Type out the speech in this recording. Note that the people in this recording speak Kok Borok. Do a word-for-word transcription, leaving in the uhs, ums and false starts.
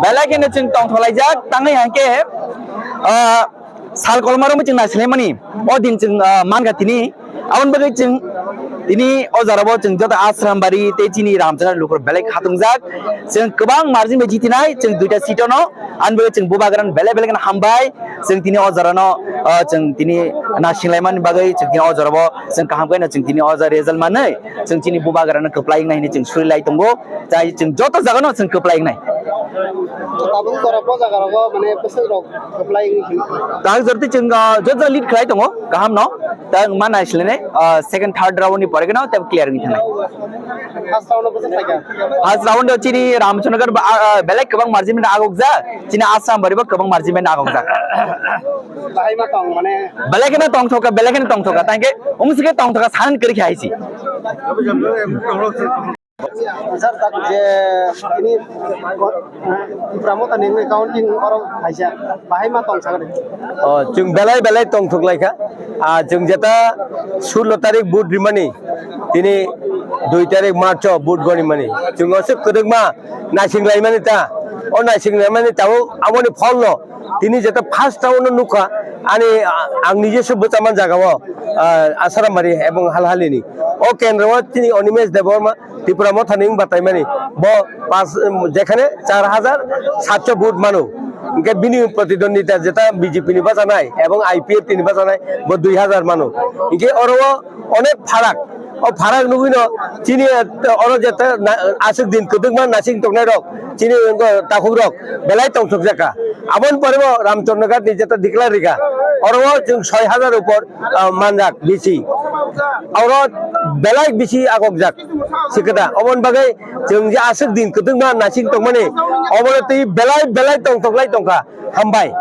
Belai kheno chwng tongthok laijak, tangwi hwnkhe, ah, sal kolmarokno chwng naisinglaimani. O din chwng, ah, mankha tini. Aboni bagwi chwng tini o jorao chwng joto Ashram Bari tei chini Ramchana lukur belai khatungjak. Chwng kwbang margin bai jitinai, chwng duita seat-o no. Ani bagwi chwng bubagrano belai belai kheno hambai. Chwng tini o jorano, ah, chwng tini naisinglaimani bagwi chwng tini o jorao chwng kaham khe no chwng tini o jora result manwi chwng chini bubagrano kwplai wngnai hinwi chwng surilai tongo. Chai chwng joto jagano chwng kwplai wngnai. Tabuk jora bo jaga rogo mane bwswk rok kwplai wngwi thangkha. Tabuk jora tei chwng, ah, joto lead khlai tongo kaham no. Ta wngma naisle ne, ah, second, third round ni pore gano tab clear wngwi thangnai. First round o bwswk phaikha? First round o chini Ramchandra ba, ah, ah, belai kwbang margin bai agokjak, chini Assam Bari bo kwbang margin bai agokjak. Bahai ma tong mane? Belai kheno tongthoka, belai kheno tongthoka, tangke umsike tongthoka sanan kiri khaisi. Sir, tak je ini Tipra Motha ni counting oro kaisa bahai ma tong sakani. O, chwng belai belai tongthok laikha. Ah, chwng jeta sullo tarik vote rimani, tini dui tarik March o vote gonimani. Chwng oswk kwdwkma naising laimani ta. O naising laimani tabuk aboni pholno tini jeta first round o nukha, ani, a-, ang nijese bwchaman jagao, ah, Asarambari ebong Halhalini. O kendro o tini Animesh Debbarma Tipra Mothani wng bataimani. Bo pas, um, jekhane char hajar satso vote mano. Hingke bini protidwandita jeta B J P ni bachanai ebong I P F T ni bachanai bo dui hajar mano. Hingke oro o onek pharak. O pharak nugwino chini, eh, oro jeta na-, aswk din kwdwkma nasing tongnai rok, chini wngkha takhuk rok belai tongthokjak kha. Aboni pore bo Ramchandra Ghat ni jeta declare rikha, oro o chwng soi hajar upor, ah, manjak bisi. Oro belai bisi agokjak sikha da. Oboni bagwi chwng je aswk din kwdwkma nasing tongmani, obono twi belai belai tongthoklai tongkha. Hambai.